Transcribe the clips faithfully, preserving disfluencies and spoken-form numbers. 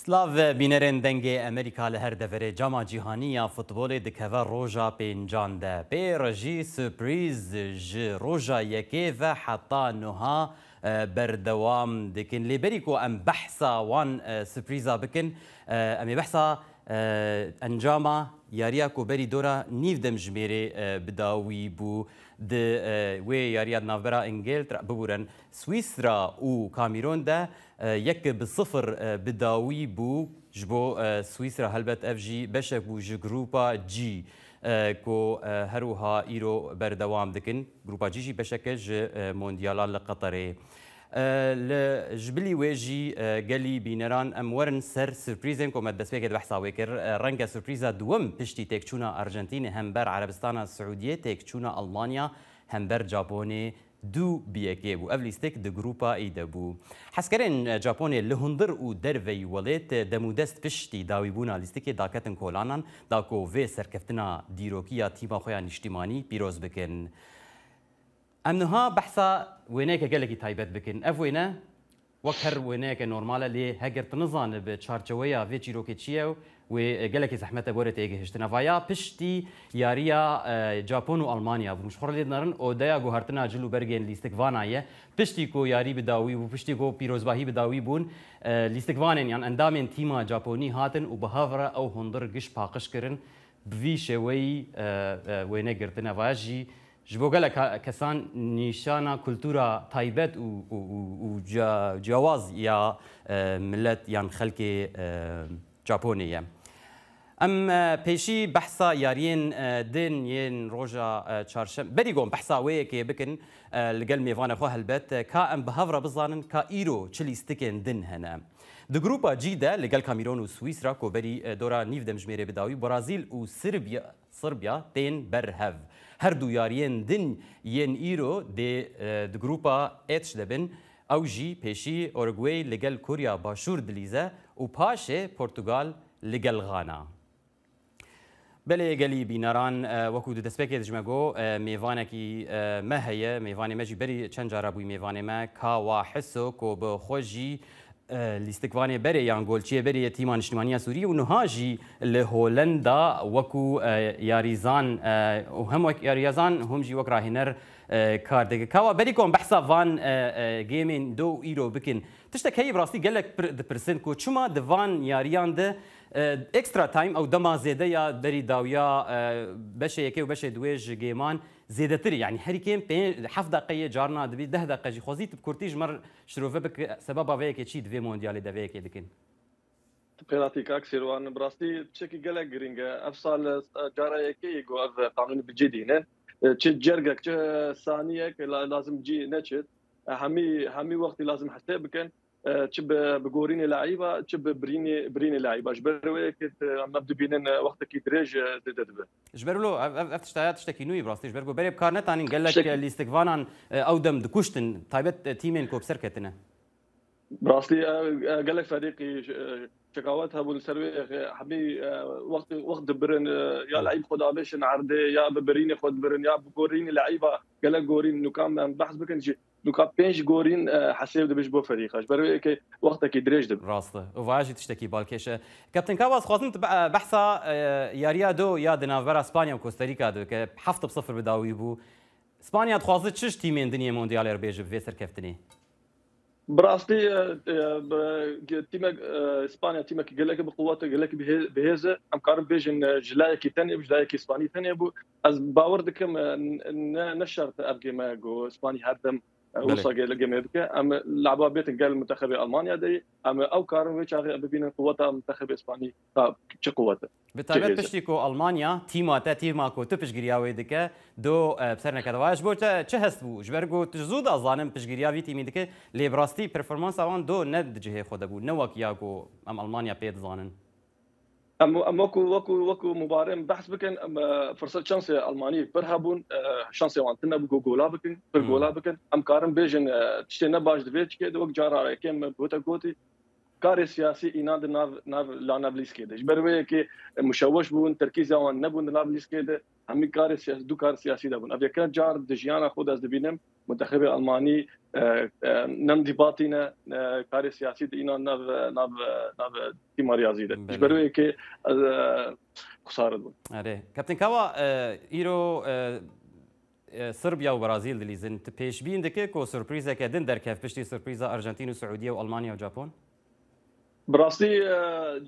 Silav bînerên Dengê Amerîka li her deverê. Cama Cîhanî ya Futbolê dikeve roja pêncan de. Pê re jî surprîz ji roja yekê ve heta nuha, e, berdewam dikin. Lê berî ku em behsa wan, e, surprîza bikin, e, em ê behsa, e, encama yariya ku berî dora nîv demjimêrê, e, bi dawî bû. Di, e, wê yariya di navbera Îngiltere, biburin, Swîsra û Kamîron de, e, yek bi sifir, e, bi dawî bû. Ji bo, e, Swîsra helbet ev jî beşek bû ji Grupa G, e, ku, e, her wiha îro berdewam dikin. Grupa G jî beşek e ji, e, Mondiala li Qeterê. E, li, ji bilî wê jî, e, gelî bîneran em werin ser surprîzên ku me destpêkê di behsa wê kir. E, renge surprîza duwem piştî têkçûna Arjantînê hember Erebistana Siûdiyê, têkçûna Almanya hember Japonê du bi yekê bû. Ev lîstik di Grupa E de bû. Hezkerên, e, Japonê li hundir û derveyî welêt, e, demûdest piştî dawîbûna lîstikê daketin kolanan, da ku vê serkeftina dîrokî ya tîma xwe ya nîştîmanî pîroz bikin. Em niha behsa wêneyeke gelekî taybet bikin. Ev wêne wek her wêneyeke normal e, lê heger tu nizanibe çarçeweya vê çîrokê çi ye, wê gelekî zehmet e bo rê têgihiştin. Vaya piştî yariya, e, Japon û Almanya bû. Ji xwe re lê dinarin odeya guhertina cil û bergên lîstikvana ye. Piştî ku yarî bi dawî bû, piştî ku pîrozbahî bi dawî bûn, e, lîstikvanên yan endamên tîma Japonî hatin û bi hev re ew hundir giş paqij kirin. Bi vî şêweyî, e, e, wêne girtine. Vaya jî ji bo gelek ka-, kesan nîşana kultura taybet û, û, û, û cia-, ciyawaz ya, e, milet yan xelkê, e, Japonê ye. Em, e, pêşî behsa yariyên, e, din yên roja, e, çarşem-, berî gon behsa wê yekê bikin, e, li gel mêvanê xwe helbet, e, ka em bi hev re bizanin ka îro çi lîstikên din hene. Di Grupa G de li gel Kamîron û Swîsra ku berî, e, dora nîv demjimêrê bi dawî, Brazîl û Sirbiya, Sirbiya tên ber hev. Her du yariyên din yên îro dê, e, di Grupa H de bin. Ew jî pêşî Uruguay li gel Koriya Başûr dilîze û paşê Portugal li gel Ghana. Belê gelî bîneran, e, wekû di destpêkê de ji me got, e, mêvanekî, e, me heye. Mêvanê me jî berî çend cara bûyî mêvanê me. Kawa Hiso ku bi xwe jî, e, lîstikvanê berê yan golçiyê berê yê tîma niştimanî ya Sûriyê û niha jî li Holenda wekû, e, yarîzan, e, û hem wek yarîzan hûm jî wek rahîner, e, kar dike. Kawa berî ku em behsa van, e, e, gêmên do û îro bikin, tiştek heye bi rastî gelek pir-, dipirsin ku çima di van yariyan de, e, extra time ew dema zêde ya berî dawiya, e, beşê yekê û beşê duwê ji gêman zêdetir e. Yanî herî kêm pê-, heft deqe yê, carna dibî deh deqe jî. Xwezî tu bi kurtî ji me re şirove bike, sebeba vê yekê çi di vê mondyalê de vê yekê dikin? Pêratî kak Sêrwan, bi rastî tiştekî gelek girîng e. Ev sal, e, cara yekê ye ku ev qanûnê bi cî dînin. E, çi cergek, çi saniyek la-, lazim cî neçit. E, hemî, hemî wextî lazim hesê bikin. E, çi bi, bi gorînê leîba, çi bi birînê, birînê leîba. Ji ber wê yekê, e, em dibînin, e, wextekî dirêj, e, zêde dibe. Ji ber wilo ev, ev, ev tiştaya tiştekî nû ye bi rastî. Ji ber ku berê bi kar netanîn gelek, Tiştek- e, lîstikvanan, e, ew dem dikuştin. Taybet, e, tîmên ku bi ser ketine. Bi rastî, e, e, gelek ferîqî, e, şekawet hebûn li ser wê, e, hemî, e, wext, wext dibirin, e, ya Hmm. leîb xwe davêşin erdê, ya bi birînê xwe dibirin, ya bi gorînê leîba gelek gorîn. Nûka em behs bikin jî, nûka pênc gorîn, e, hesêb dibe ji bo ferîqa. Ji ber wê yekê wextekî dirêj dibe. Rast e. Û vaya jî tiştekî balkêş e. Kapten Kawa, ez xwazim tu be-, e, behsa, e, yariya do ya di navbera Spanya û Costa Rica de ke heft bi sifir bi dawî bû. Spanya dixwaze çi ji tîmên din yê Mondyalê re bêje bi vê serkeftinê? Bi rastî, e, e, bi, tîmek, e, Spanya tîmekî gelekî bi quwet e, gelekî bi hê-, bi hêz e. Em karin bêjin, e, ji layekî tenê bû, ji layekî Spanî tenê bû. Ez bawer dikim, e, n-, ne, ne şert ev game ku Spanî her dem, e, Belê. wisa gel-, game bike. Em laba bêtin gel mintexebê Almanya de. Em ew karin wê çaxê em bibînin quweta mintexebê Spanî ta çi quwet e. Bi taybet Çi hêz e. piştî ku Almanya tîma te, tîma ku tu piştgiriya wê dike, do, e, bi ser nekete. Vaya ji bo te çi hest bû? Ji ber ku tu zû da zanin piştgiriya vî tîmî dike, lê bi rastî performansa wan do ne di cihê xwe de bû, ne wek ya ku em Almanya pê dizanin. Em, em wekû, wekû, wekû mubarê em behs bikin, em, e, firset şansê Almanî pir hebûn, e, şansê wan tune bû ku gola bikin, pir Hmm. gola bikin. Em karin bêjin, e, tiştê ne baş di vê çikê de, wek cara yekê me gote gotî, karê siyasî înan di nav, nav, la nav lîskê de. Ji ber wê yekê, e, muşeweş bûn, terkîza wan nebûn di nav lîskê de, hemî karê siyasî, du kar siyasî de bûn. Ev yeke car di jiyana xwe de ez dibînim, mintexebê Almanî e, e, nem dîbatî ne, e, karê siyasî di înan nav, nav, nav tîma riyazî de. Belê. Ji ber wê yekê ez, e, xusar dibim. Erê. Kaptên Kawa, e, îro, e, e, Sirbiya û Brazîl dilîzin. Tu pêşbîn dike ku surprîzeke din derkev piştî surprîza Arjantîn û Siûdiye û Almanya û Japon? Bi rastî, e,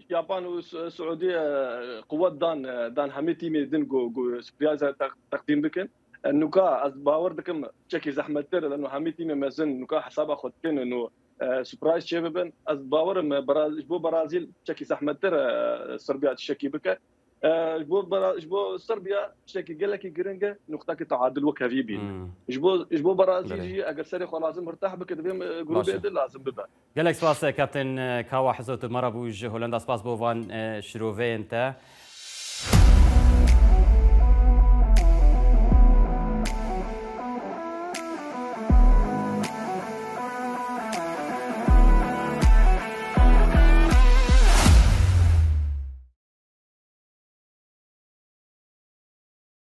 Yapan û Su-, Siûdiye, e, quwet dan, e, dan hemî tîmê din ku, ku surprîza teq-, teqdîm bikin. E, nuka ez bawer dikim çekî zehmettir, leno hemî tîmê mezin nuka hesaba xwe dikin û, e, surprise çê bibin. Ez bawerim, e, Bra-, ji bo Brazîl çekî zehmettir, e, Sirbiya tiştekî bike. E, ji bo Bra-, ji bo Sirbiya tiştekî gelekî giring e, nuqtekî teadil wek hevî bîne. Hmm. Ji bo, ji bo Brazîl Belê. jî eger serê xwe lazim mirtah bike, divê, e, Baş e. grûbê de lazim bibe. Gelek spas, e, Kaptên, e, Kawa Hizo, tu me re bû ji Holanda. Spas bo van, e, şiroveyên te.